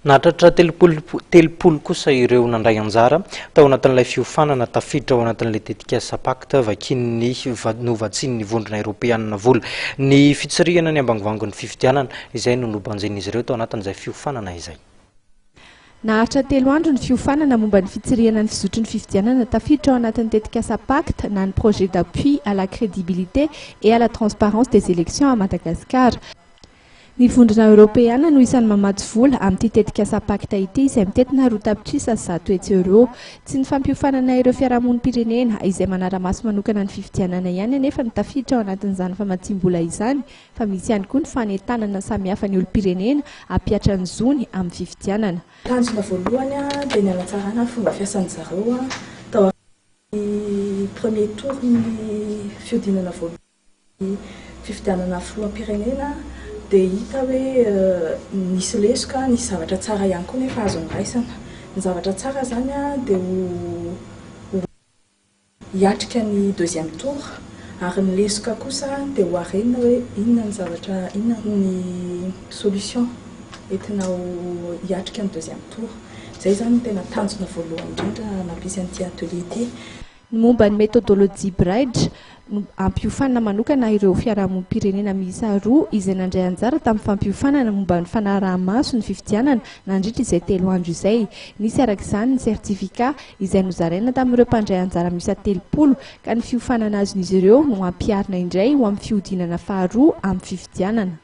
Nahatratra 30 kosa ireo nandray anjara tao anatin'ilay fiofanana tafiditra ao anatin'ilay tetikasa PACT vakian'ny novatsian'ny Vondrona Eoropeanina vola. Ny fitsirihana ny ambangovangon'ny fifidianana izay no nobanjin'izy ireo tao anatin'izay fiofanana izay. Naharitra 3 andro ny fiofanana momba ny fitsirihana ny fizotry ny fifidianana tafiditra ao anatin'ny tetikasa PACT na ny projet d'appui à la crédibilité et à la transparence des élections à Madagascar. Ny Vondrona Eoropeana no isan'ny mamatsy vola amin'ity tetikasa PACT ity izay mitentina 102 tapitrisa euros. Tsy ny fampiofanana ireo fiarahamonim-pirenena izay manara-maso manokana ny fifidianana ihany anefa no tafiditra ao anatin'izany famatsiam-bola izany, fa misy ihany koa ny fanentanana samihafa ny olom-pirenena hampihatra ny zony amin'ny fifidianana. Tanjona voalohany dia ny hanatsarana ny fomba fiasan'ny zareo tao amin'ny premier tour, ny fihodinana voalohany fifidianana filoham-pirenena, dia hita hoe nisy lesoka, nisy zavatra tsara ihany koa nefa azo noraisana. Ny zavatra tsara zany dia ho hiatrika ny deuxième tour, ary ny lesoka kosa dia ho arenina hoe inona ny zavatra, inona ny solution entina ho hiatrika ny deuxième tour. Zay zany no tena tanjona voalohany indrindra nampisy an'ity atelier ity. Ny momba ny méthodologie Bridge no ampiofanana manokana ireo fiarahamonim-pirenena miisa 2 izay nandray anjara tamin'ny fampiofanana momba ny fanaraha-maso ny fifidianana nandritra izay 3 andro izay. Nisy araka izany ny certificat izay nozaraina tamin'ireo mpandray anjara miisa 30, ka ny fiofanana azon'izy ireo no ampiharina indray ho amin'ny fihodinana faharoa amin'ny fifidianana.